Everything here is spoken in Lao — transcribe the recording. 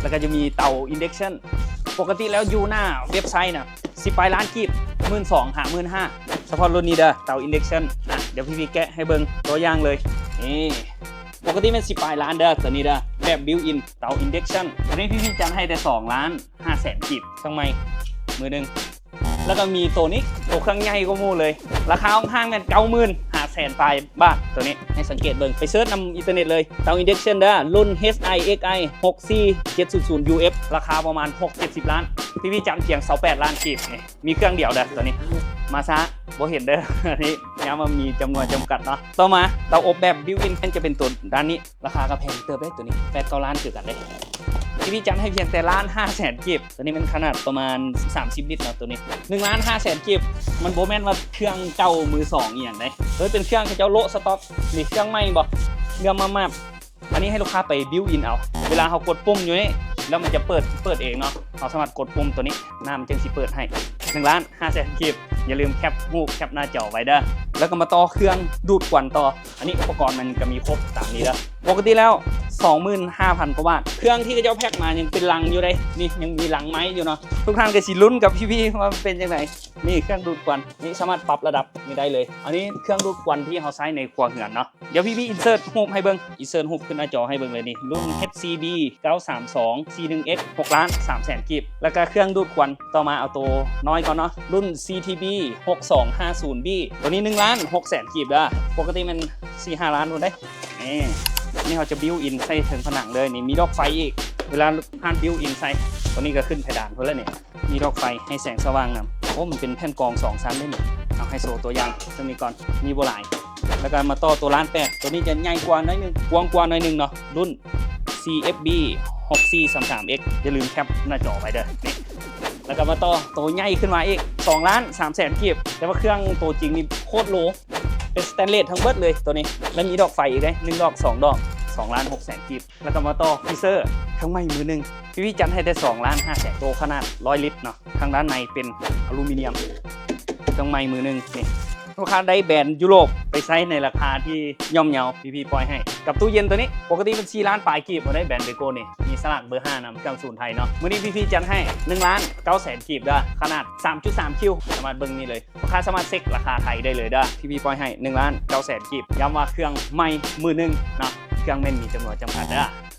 ແລ້ວກໍຈະມີເຕົາ induction ປົກກະຕິແລ້ວຢູ່ໜ້າເວັບໄຊນະ ສິບປາຍລ້ານກີບ ໝື່ນສອງຫາໝື່ນຫ້າ ສະເພາະລຸ້ນນີ້ເດີ ເຕົາ induction ອ່ະ ດຽວພີ່ໆແກະໃຫ້ເບິ່ງຕົວຢ່າງເລີຍ ນີ້ ປົກກະຕິແມ່ນສິບປາຍລ້ານເດີ ຕົວນີ້ເດີ ແບບ built in ເຕົາ induction ຕົວນີ້ພີ່ໆຈັດໃຫ້ແຕ່ສອງລ້ານຫ້າແສນກີບ ເຄື່ອງໃໝ່ມືໜຶ່ງ ແລ້ວກໍມີໂຕນີ້ ໂຕເຄື່ອງໃຫຍ່ກວ່າໝູ່ເລີຍ ລາຄາຫ້ອງຫ້າງແມ່ນເກົ້າໝື່ນຫ້າແສນປາຍບາດ ໂຕນີ້ໃຫ້ສັງເກດເບິ່ງ ໄປເສີດນຳອິນເຕີເນັດເລີຍ ເຕົາ induction ເດີ ລຸ້ນ ເອັດເອັກໄອ ຫົກສີ່ເຈັດສູນສູນ ຢູເອັຟ ລາຄາປະມານຫົກເຈັດສິບລ້ານ ພີ່ໆຈັດພຽງຊາວແປດລ້ານກີບ ນີ້ ມີເຄື່ອງດຽວເດີ ໂຕນີ້ ມາຊ້າ ບໍ່ເຫັນເດີ ອັນນີ້ຍາມວ່າມີຈຳນວນຈຳກັດເນາະ ຕໍ່ມາ ເຕົາອົບແບບ built in ແມ່ນຈະເປັນໂຕດ້ານນີ້ ລາຄາກໍແພງເຕີບເດ້ ໂຕນີ້ແປດເກົ້າລ້ານຄືກັນເດ້ ທີ່ພີ່ຈັດໃຫ້ພຽງແຕ່ລ້ານຫ້າແສນກີບ ໂຕນີ້ແມ່ນຂະໜາດປະມານສາມສິບລິດເນາະ ໂຕນີ້ໜຶ່ງລ້ານຫ້າແສນກີບ ມັນບໍ່ແມ່ນວ່າເຄື່ອງເກົ່າມືສອງອີ່ຫຍັງເດ້ ເອີ ເປັນເຄື່ອງເຂົາເຈົ້າໂລະສະຕັອກ ນີ້ເຄື່ອງໃໝ່ບໍ່ ເລື່ອມມາບໆ ອັນນີ້ໃຫ້ລູກຄ້າໄປ built in ເອົາ ເວລາເຮົາກົດປຸ່ມຢູ່ນີ້ ແລ້ວມັນຈະເປີດ ເປີດເອງເນາະ ເຮົາສາມາດກົດປຸ່ມໂຕນີ້ ນ້ຳຈຶ່ງຊິເປີດໃຫ້ ໜຶ່ງລ້ານຫ້າແສນກີບ ຢ່າລືມແຄບຮູບ ແຄບໜ້າຈໍໄວ້ເດີ ແລ້ວກໍມາຕໍ່ເຄື່ອງດູດຄວັນຕໍ່ ອັນນີ້ອຸປະກອນມັນກໍມີຄົບຕາມນີ້ເດີ ປົກກະຕິແລ້ວສອງໝື່ນຫ້າພັນກວ່າບາດ ເຄື່ອງທີ່ເຂົາເຈົ້າແພັກມາຍັງເປັນລັງຢູ່ເດ້ ນີ້ຍັງມີລັງໄມ້ຢູ່ເນາະ ທຸກທ່ານກໍຊິລຸ້ນກັບພີ່ໆວ່າມັນເປັນຈັ່ງໃດ ນີ້ເຄື່ອງດູດຄວັນ ນີ້ສາມາດປັບລະດັບນີ້ໄດ້ເລີຍ ອັນນີ້ເຄື່ອງດູດຄວັນທີ່ເຮົາໃຊ້ໃນຄົວເຮືອນເນາະ ດຽວພີ່ໆ insert ຮູບໃຫ້ເບິ່ງ insert ຮູບຂຶ້ນໜ້າຈໍໃຫ້ເບິ່ງເລີຍນີ້ ລຸ້ນ ເອັດເອັກຊ໌ ຊີ ບີ ເກົ້າສາມສອງ ສີ່ໜຶ່ງເອັກ ຫົກລ້ານສາມແສນກີບ ແລ້ວກໍເຄື່ອງດູດຄວັນ ຕໍ່ມາເອົາໂຕນ້ອຍກ່ອນເນາະ ລຸ້ນ ຊີ ທີ ບີ ຫົກສອງຫ້າສູນ ບີ ໂຕນີ້ໜຶ່ງລ້ານຫົກແສນກີບເດີ ປົກກະຕິແມ່ນສີ່ຫ້າລ້ານພຸ້ນເດ້ ນີ້ ນີ້ເຮົາຈະ built in ໃສ່ເທິງຜະໜັງເລີຍ ນີ້ມີດອກໄຟອີກ ເວລາທ່ານ built in ໃສ່ ໂຕນີ້ກໍຂຶ້ນເພດານພຸ້ນແລ້ວນີ້ ມີດອກໄຟໃຫ້ແສງສະຫວ່າງນຳ ໂອ້ ມັນເປັນແຜ່ນກອງສອງຊັ້ນເດ້ນີ້ ເອົາໃຫ້ໂຊຕົວຢ່າງເທົ່ານີ້ກ່ອນ ມີບໍ່ຫຼາຍ ແລ້ວກໍມາຕໍ່ໂຕລ້ານແປດ ໂຕນີ້ຈະໃຫຍ່ກວ່າໜ້ອຍໜຶ່ງ ກວ້າງກວ່າໜ້ອຍໜຶ່ງເນາະ ລຸ້ນ ຊີ ເອັຟ ບີ ຫົກສີ່ສາມສາມເອັກ ຢ່າລືມແຄບໜ້າຈໍໄວ້ເດີ ນີ້ ແລ້ວກໍມາຕໍ່ໂຕໃຫຍ່ຂຶ້ນມາອີກ ສອງລ້ານສາມແສນກີບ ແຕ່ວ່າເຄື່ອງໂຕຈິງນີ້ໂຄດໂລ ເປັນສະແຕນເລດທັງເບິດເລີຍໂຕນີ້ ແລ້ວມີດອກໄຟອີກເດ້ ໜຶ່ງດອກ ສອງດອກ ສອງລ້ານຫົກແສນກີບ ແລ້ວກໍມາຕໍ່ຟຣີເຊີ ເຄື່ອງໃໝ່ມືໜຶ່ງ ທີ່ພີ່ຈັດໃຫ້ແຕ່ສອງລ້ານຫ້າແສນ ໂຕຂະໜາດຮ້ອຍລິດເນາະ ທາງດ້ານໃນເປັນອາລູມິນຽມ ເຄື່ອງໃໝ່ມືໜຶ່ງ ນີ້ ລູກຄ້າໄດ້ແບຣນຢູໂຣບໄປໃຊ້ໃນລາຄາທີ່ຍ່ອມເຍົາ ພີ່ໆປ່ອຍໃຫ້ ກັບຕູ້ເຢັນໂຕນີ້ ປົກກະຕິເປັນສີ່ລ້ານປາຍກີບ ບໍ່ໄດ້ແບຣນເບໂກ້ນີ້ ມີສະຫຼາກເບີຫ້ານຳ ເຄື່ອງສູນໄທເນາະ ມື້ນີ້ພີ່ໆຈັດໃຫ້ໜຶ່ງລ້ານເກົ້າແສນກີບເດີ ຂະໜາດສາມຈຸດສາມຄິວ ສາມາດເບິ່ງນີ້ເລີຍ ລູກຄ້າສາມາດເຊັກລາຄາໄທໄດ້ເລີຍເດີ ທີ່ພີ່ປ່ອຍໃຫ້ໜຶ່ງລ້ານເກົ້າແສນກີບ ຢ້ຳວ່າເຄື່ອງໃໝ່ມືໜຶ່ງເນາະ ເຄື່ອງແມ່ນມີຈຳນວນຈຳກັດເດີ